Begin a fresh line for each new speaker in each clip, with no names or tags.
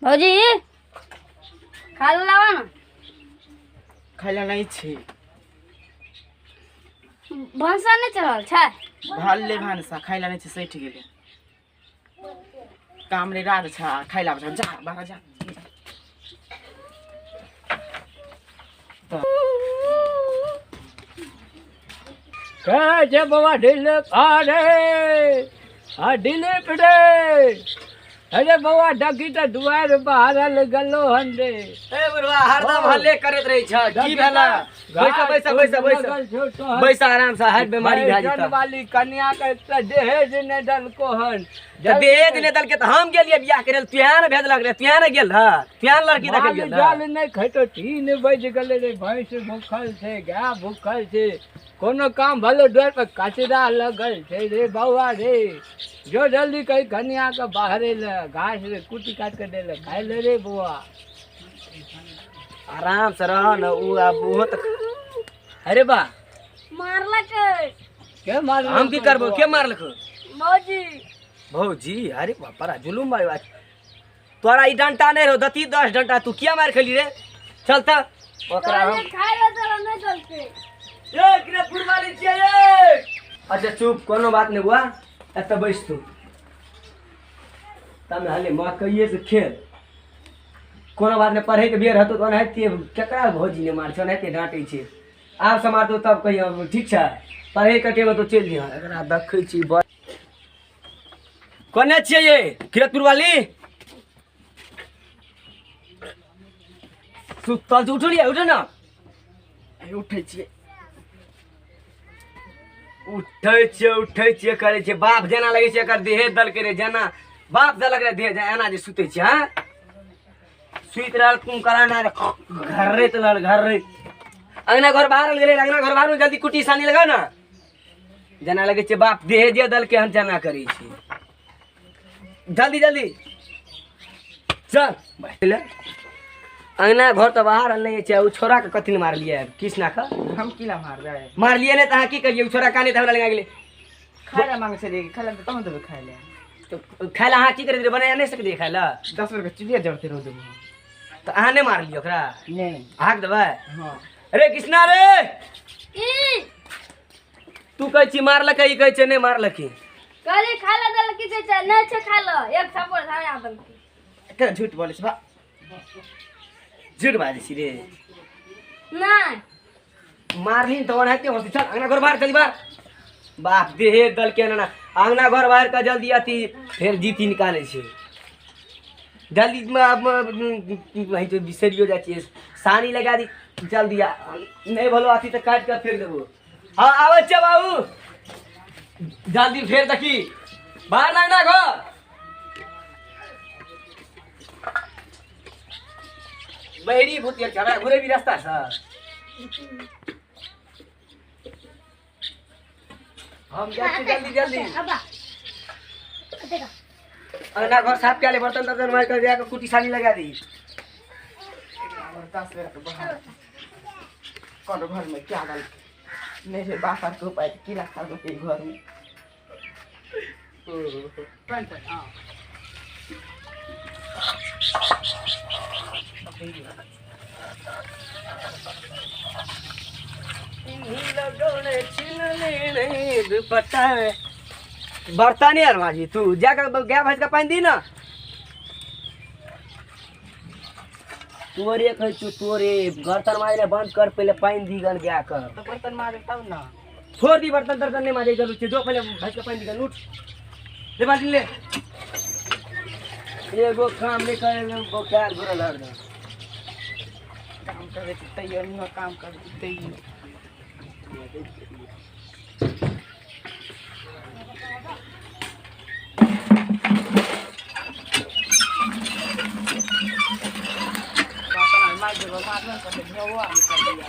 भौजी खा लावा ना।
खाय लए नहि छै।
भनसा नहि चढ़ल छै?
भले भानसा खाय लए नहि छै, सठि गेलै। काम नहि राज छै, खाय लए आबै छै। जा बाहर जा।
कहै छै बौआ दिलीप, अरे आ दिलीप रे, अरे बौआ देखी तऽ दुआरि बहारल गेलो हन रे।
ए बुढ़वा, हरदम हल्ले करैत रहै छ, की भेला? बैस बैस बैस बैस बैस आराम से, हार्ट बीमारी भए जेतौ।
वाली कन्या के तऽ दहेज नहि देलको हन।
तऽ दहेज नहि देलकै तऽ हम गेलियै बियाह करै लए, तुहे ने भेजलक रे, तुहे ने गेल रह, तुहे ने लड़की देखै गेल रह।
माल जाल नहि खैतो, 3 बजि गेलै रे, भैंस भूखल छै, गाय भूखल छै, कोनो काम भलो दुआरि पर कचरा लगल छै रे बौआ रे। जो जल्दी कही कन्या के बाहरे ले, घास रे कुट्टी काटि के दे ले खाय ले रे बौआ।
आराम से रह न, उ आब ओहो तऽ अरे बा
मारलक।
के मारलक?
हम की करबो, के मारलक?
भौजी।
भौजी? अरे बाप रे, जुलुम भाई बात। तोरा ई डंटा नहि रहो, दती 10 डंटा, तू किया मार खेली रे? चल तऽ ओकरा हम
खाय ले तोरा नहि चलते।
ए किरतपुर वाली छियै ए। अच्छा चुप, कोनो बात नहि बुआ, एतऽ बैस तू। तब हले मकइए से खेल, कोनो बात नहि, पढ़ैके बेर हेतौ तऽ ओनाहिते केकरा भौजी नहि मारै छै, ओनाहिते डाँटै छै। आब समारतौ तब कहियो, ठीक छै? पढ़ैके टाइममे तो चलि जइहऽ। एकरा देखै छी बड़ कोने छियै ये किरतपुर वाली? सुतल छी, उठू रे, उठू ने।
उठै छियै।
उठै छियै, उठै छियै करै छियै, बाप जेना लगै छै एकर देहे दलकै रे, जेना बाप देलक रे देह, एना जे सुतै छै। हँ, सुति रहल कुमकरण आर घर्रैत रहल, घर्रैत। अंगना घर बाहर गेलै, अंगना घर बाहर जल्दी कुट्टी सानी लगाउ ने। जेना लगै छै बाप देहे जे देलकै हन जेना करै छै। जल्दी जल्दी चल पहिले अंगना घर तऽ बाहर नहि छै। ओ छोड़ा के कथी लए मारलियै कृष्णा के?
हम की ला मारबै?
मारलियै नहि तऽ अहाँ की करियै? ओ छोड़ा काने तऽ हमरा लग गेलै।
खाय लए मांगै छलियै, खाय लए तऽ तहन देबै खाय लए।
तऽ खाय लए अहाँ की करैत रहियै? बना नहि सकलियै खाय लए?
10 बेर के चूल्हे जरते रहू देबो।
तऽ अहाँ नहि मारलियै ओकरा?
नहि।
अहाँके देबै?
हँ।
अरे कृष्णा रे,
की
तू कहै छी मारलकै, ई कहै छै नहि मारलकै।
कहली खाय ले देलकी छै, छै नहि छै खाय ले, एक थप्पड़ धरा देलकी।
केना झूठ बोलै छै बा?
झूठ बाजै छी रे?
नहि।
मारली तऽ ओनाहिते होतै। चल अंगना घर बाहर, जल्दी बाहर। बाप देहे दलके ना अंगना घर बाहर कऽ जल्दी, अथी फेर जीती निकालै छै जल्दी। वही तो बिसरियो जाइ छियै। सानी लगा दी जल्दी, आ नहि भलो अथी तऽ काटि कऽ फेंक देबो। हँ, आबै छियै बाबू, जल्दी फेर देखी बाहर ना अंगना घर। बहरी भूत झगड़ा घुरे भी रास्ता से हम जाइ छी, जल्दी जल्दी।
अब्बा देखा।
अंगना घर साफ कए ले, बर्तन तर्तन मारि कऽ जाके कुटी सानी लगा दी।
10 बेर के बाहर कर, घर में क्या गल नहीं रे बाप आर के उपाय की रखा देलकै घर में।
बर्तन यार माझी, तू जाके गाय भैंस के पानि दी ना। तोरे कहै छौ तोरे, बर्तन माजले बंद कर, पहिले पानि दी गन गाय के।
तऽ बर्तन माजब तब ने।
छोड़ दी बर्तन तर्तन नहीं माजे जरूर छै, जो पहिले भैंस के पानि दी गन। उठ ले बाल्टी ले, एगो काम नहीं करे बोखार घुरल हरदम।
काम करै छी तैयो नहि, काम करै छी तैयो। बर्तन आर माजि देबै, माजबे ने करतै, धोबो आर नहि करैया।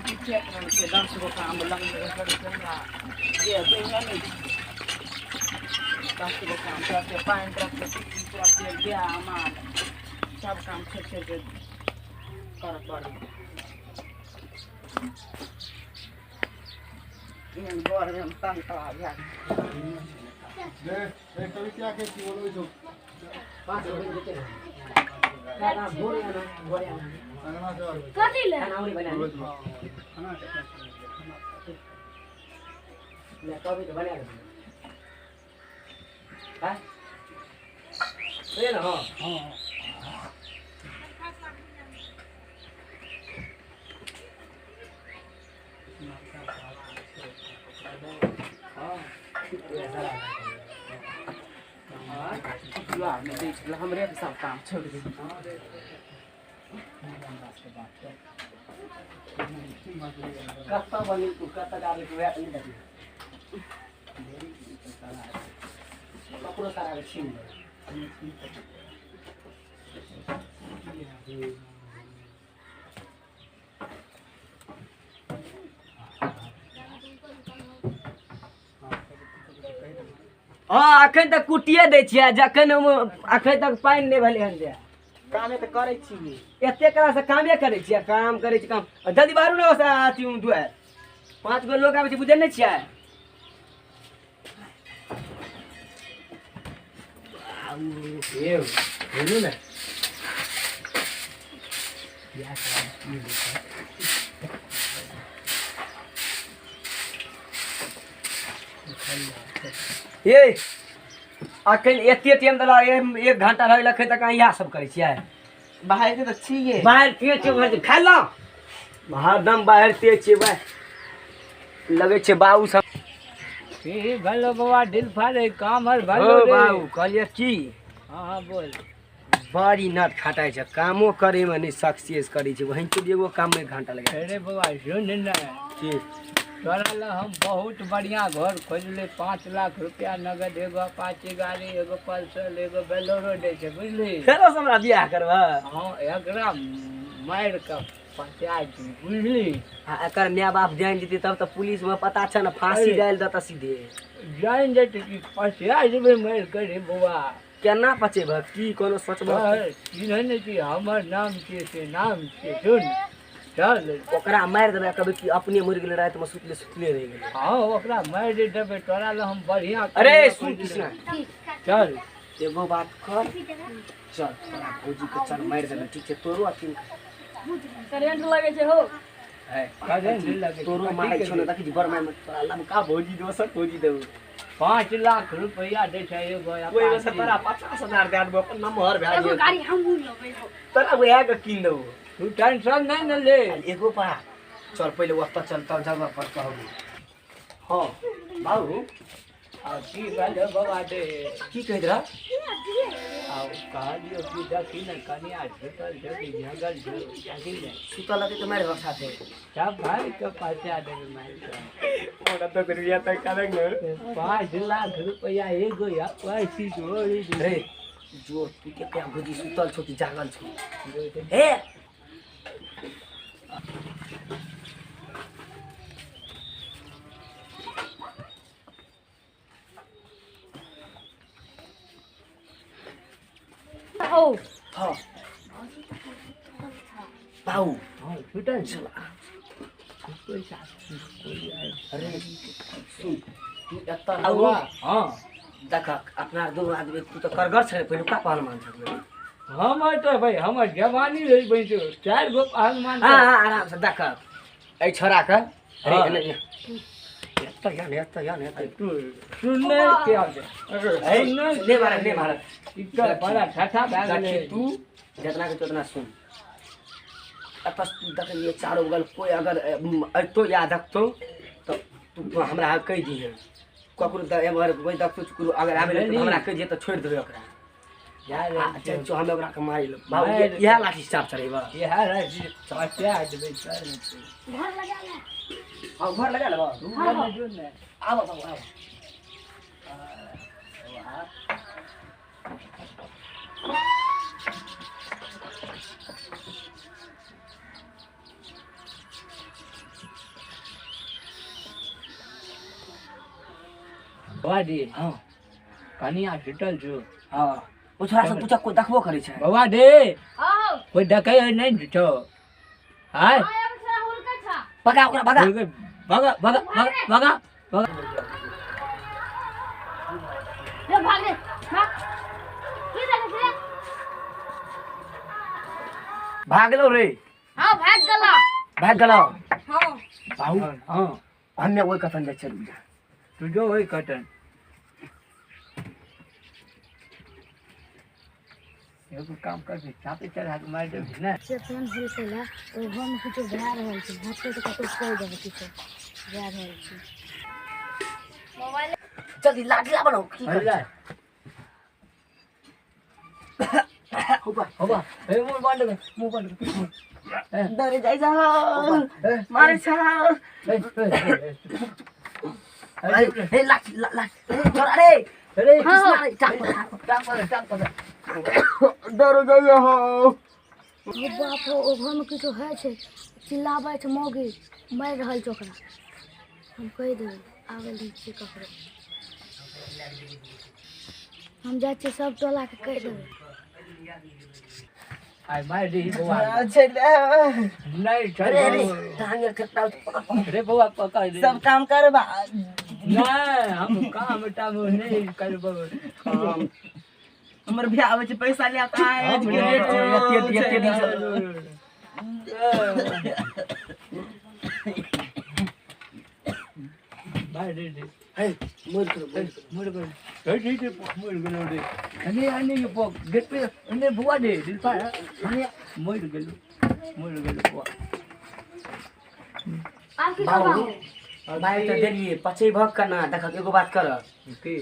पीछे छै 10 गो काम लगबे करै छै हमरा, जे देहे नहि छै। 10 गो काम तुरते पानि, तुरते कुट्टी, तुरते गाय माल, सब काम छोड़ि छोड़ि कऽ करऽ पड़ै। एहन घरमे हम तंग तबाह भए गेल।
पाँच गो बनि जेतै ने। ना, भोरे आना, भोरे आना।
कथी ले
खाना उनी बना ले। ले, कहबै तऽ बना देबै। आँय? से ने, हँ।
हमरे सब काम छोड़ दे।
कतऽ बनी तू, कतऽ जाबै तू, वएह नहि देखी। ककरो सारा के छीन लेबै। हँ, अखन तक कुटिए दै छियै, जखन हम अखन तक पानि नहि भेलै हन जे
कामे तऽ करै छी।
एते कला से कामे करै छियै, काम करै छी काम। जल्दी बाहरू ने ओसे अथी दुआरि, पाँच गो लोक आबै छै, बुझै नहि छियै?
ए बोलू ने।
ए अखन एते टाइम देला, एक घंटा भऽ गेल, अखन तक अहाँ इएह सब करै छियै?
बाहर के तऽ छियै।
बाहर तेज छियै, भरि खाय लऽ हरदम बाहर तेज छियै। बाहर लगै छै बाबू सब।
की भेलो बाबा दिल फाड़े काम हर
हो
भेलो रे?
बाबू, कहलियै की।
हाँ हाँ, बोल।
बड़ी नट खटाइ छै, कामो करे में नहि सक्सेस करै छै, वहीं के एगो काम में एक घंटा लगा।
अरे बाबा, सुन ने।
की?
तोरा ला हम बहुत बढ़िया घर खोजले, 5 लाख रुपया नगद, एगो अपाची गाड़ी, एगो पल्सर, एगो बेलोरो दै छै, बुझली?
फेरो से हमरा बियाह करबह?
हाँ, एकरा मारि कऽ पचा दी, बुझली?
आ एकर माय बाप जानि जेतै तब तऽ पुलिस में पता छै ने, फांसी
अरे।
डालि देतऽ सीधे।
जानि जेतै कि पचा जेबै मारि कऽ रे बौआ।
केना पचेबह? की कोनो सोचबह?
सर, चिन्है नहि छी? हमर नाम छियै से नाम छियै। सुन, चल।
ओकरा मारि देबै, कहबै कि अपने मरि गेलै, रातिमे सुतले सुतले रहि गेलै।
हाँ, ओकरा मारि जे देबै, तोरा लए हम बढ़िया
अरे
कनिया
सुन।
खोजि
कृष्णा।
लेबै। चल।
एगो बात कर, चल तोरा भौजी के चल मारि देबै, ठीक छै? तोरो अथी
करेंट लगे छै हो।
है।
करेंट लगै छै।
तोरो मारै छौ ने, देखै छी बड़ मारि, तोरा लमका भौजी दोसर भौजी देबौ।
5 लाख रुपया दै छै एगो
ओहिमे से
अपाची।
तोरा 50,000 दए देबौ, अपन नमहर भए
एगो
गेल।
गाड़ी हमहूँ लेबै हो।
तोरा उएह के कीन देबौ।
तू टेंशन नहि ने ले।
एगो पा चल, पहिले ओतऽ चल, तब जगह पर कहबू। हँ बाबू।
आ की भेलै बाबा दे?
की कहैत रह?
आ कहलियौ कि देखी ने, कनिया छूटल छै कि जंगल छै, देखी ने।
सुतल रहतै तऽ मारि देबऽ साथे?
सब भाई के पचा देबै मारि कऽ।
ओकरा 10 रुपया तक करेंगे।
5 लाख रुपया एगो अपाची जोड़ी।
हे जो तू के क्या भौजी सुतल छौ कि जागल छौ? हे।
हो।
हाँ बाबू।
हाँ, छूटल
चल।
पैसा।
अरे सुन, तू एतऽ रह।
हाँ।
देख, अपना दुनू आदमी, तू तऽ करगर छलै, पहिलुका पहलवान छलै।
हमर तऽ भाई, हमर जवानी रही बनि चारि गो पहलवान।
हाँ हाँ, आराम से देख एहि छोड़ा के। अरे
हाँ।
एने एतऽ या ने, एतऽ या ने, एतऽ।
तू सुनने के आबै।
ए, ने मारे, ने मारे।
ई तऽ बड़ा ठाठा भए गेलै।
देखी, तू जितना के उतना सुन। एतऽ तू देखलियै चारो बगल कोइ अगर अयतो या देखतो तऽ तू हमरा कहि दिहे। ककरो एम्हर कोइ देखतो, ककरो अगर आबै तऽ हमरा कहि दिहे, तऽ छोड़ि देबै ओकरा।
जा
आ
रहल
चल
छियौ।
चल, हम ओकरा के मारि लेब बाबू।
मारि
इएह लाठी चाप चढ़ेबह?
इएह रहै पचा देबै, चल।
घर लगा ले।
हाँ, घर लगा लेबह।
तू लगे जो ने।
आबऽ बाबू, आबऽ।
बाबा जी।
हाँ।
कनिया छूटल छौ?
हाँ, ओ छोड़ा से पूछा, कोइ देखबो करै छै?
बाबा दे।
हाँ।
कोइ देखै है नहि छौ आय?
हाँ, एगो छोरा हुलका छा।
भगा ओकरा, भगा।
भगा भगा भगा भगा भगा।
रे, भाग रे, भाग। की
भागलो रे।
हां भाग गेलो।
भाग गेलो।
हां
बाबू
हां
हम्मे ओइ कतन जाइ चलू जा।
तू जो ओइ कतन। एगो काम कर दे, चापे चढ़ा के मार देबी ने।
से फोन भेल ला तो हम किछो भए रहल छै, हेतै तऽ कतौ कहि देबै, किछो भए रहल छै। मोबाइल
जल्दी लाठी बनाऊ की कर होबा
होबा ए मुंह बंद कर, मुंह बंद कर।
डरे जाइ जा मारे छ।
ए लाठी लाठी छोड़ा रे।
अरे
कृष्णा रे टांग
टांग टांग पकड़।
डरे जाइ हो।
बाप रे, ओ घरमे किछो होइ छै, चिल्लाबै छै मौगी, मारि रहल छै ओकरा। हम कहि देबै, आबै नहि छियै ककरो। हम जाइ छियै सब टोलाके कहि देबै।
आइ मारि दही बौआ। नहीं चल
अरे टांग
रे बौआ पकड़ दे।
सब काम करबा।
नहीं हम काम टाम नहीं करबो।
हमर बियाह आबै छै पैसा ले के आज के रेट
एते दिन
मार दे दे।
हे मोर करो
मोर करो। हे ठीक है मोर गेलो रे। अने अने ये पो गेट पे अने बुआ दे दिल पा अने मोर गेलो बुआ।
आब की करबा?
भाई तो देलिए पचे भग कना देखक एगो बात कर
की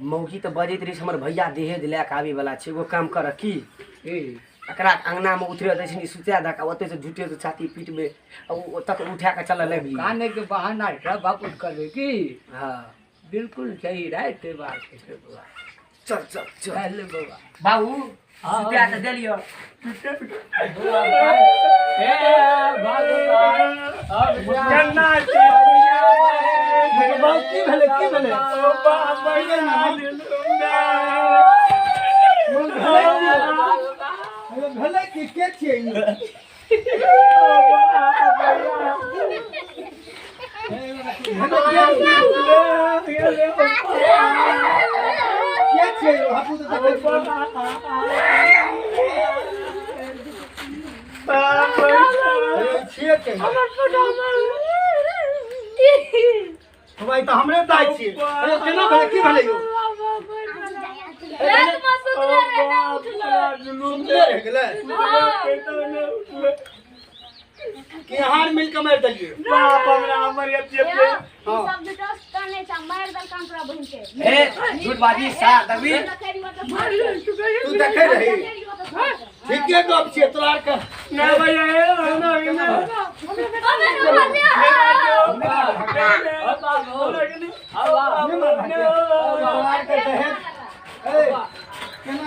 मौगी तो बजैत रही हमर भैया दहेज लए के आबे वाला छै। एगो काम कर की एकरा अंगना में उतरे दै छै सुता दक ओतै से झूठे से छाती पीटबे आ ओ तक उठा के चल लेबी।
काने के बहाना सब बापू करबे की।
हां
बिल्कुल सही राइट बात है बौआ।
चल चल चल
चल बौआ।
बाबू सुता के देलियो।
ए भगवान अब
जन्ना
बाबू की भेलै की भेलै? भेलै की के छियै ई? के छियै? हमहूँ तऽ देखै छियै के? भाई तऽ हमरे दाइ छियै। अरे केना भेलै की भेलै यौ?
रातमे सुतले रहे ना उठलो।
सुतले रहि गेलै कि अहाँ मिल के मारि देलियै?
बाप हमरा हमर एते
ई सब झूठो काने छै, मारि देलक हमरा बहिन के।
ए झूठबाजी सा दबी
तू देखै रही? ठीके गप छियै तोरा आरके।
ना भैया ए ना ना
केना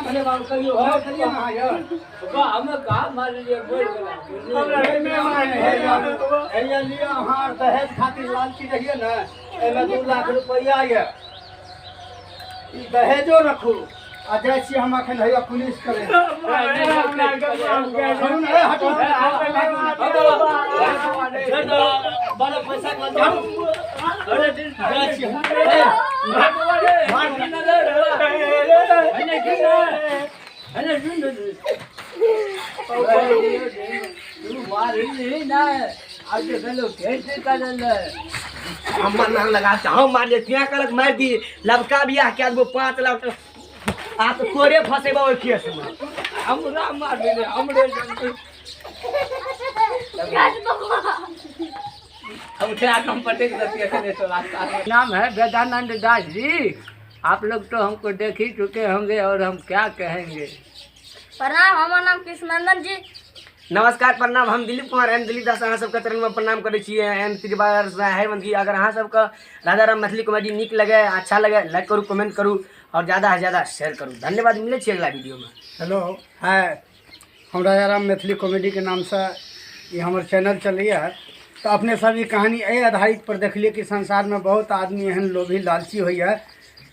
भेलै बाबू कहियो? हम कहियो अहाँ यौ
हम कहाँ मारलियै बोल गेला।
हैया लिअ अहाँ दहेज खातिर लालची रहियै ने, एहिमे 2 लाख रुपैआ यऽ। ई दहेजो रखू आ जाइ छी हम अखन हैया पुलिस करे। सुनू ने, हटू बड़ा पैसा के झाड़ू। जाइ छी हम।
हमर नाम लगा हम मारलियै त्यां कहलक मारि दी लबका बियाह कए देबो 5 लाख आ तो तोरे फसेबो ओहि केस में।
हमरा मार देले हमरे। अब उठे हम पटेक देती। नाम है वेदानंद दास जी। आप लोग तो हमको देख ही चुके होंगे और हम क्या कहेंगे।
प्रणाम, हमर नाम कृष्णनंदन जी।
नमस्कार प्रणाम, हम दिलीप कुमार एन दिलीप दास अहाँ सबके चरण में प्रणाम करै छी। एन त्रिबार हेमंत जी। अगर अहाँ सबके राजा राम मैथिली कॉमेडी नीक लगे अच्छा लगे लाइक करू कमेंट करू और ज़्यादा से ज़्यादा शेयर करू। धन्यवाद, मिलै छी अगला वीडियो में।
हेलो हाय, हम राजा राम मैथिली कॉमेडी के नामसँ ई हमर चैनल चलैए। तऽ अपने सब ई कहानी एहि आधारित पर देखलियै कि संसारमे बहुत आदमी एहन लोभी लालची होइए।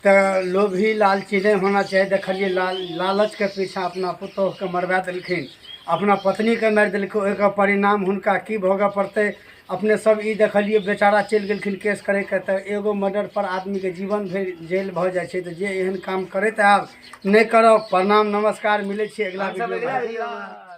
तऽ लोभी लालची नहि होना चाही। देखलियै लालचके पीछा अपना पुतोहुके मरवा देलखिन, अपना पत्नीके मारि देलखिन। ओहिके परिणाम हुनका की भोगऽ पड़तै अपने सब ई देखलियै। बेचारा चलि गेलखिन केस करैके, तऽ एगो मर्डर पर आदमीके जीवन भरि जेल भऽ जाइ छै। तऽ जे एहन काम करैत आयब नहि करब। प्रणाम नमस्कार, मिलै छी अगिला वीडियोमे।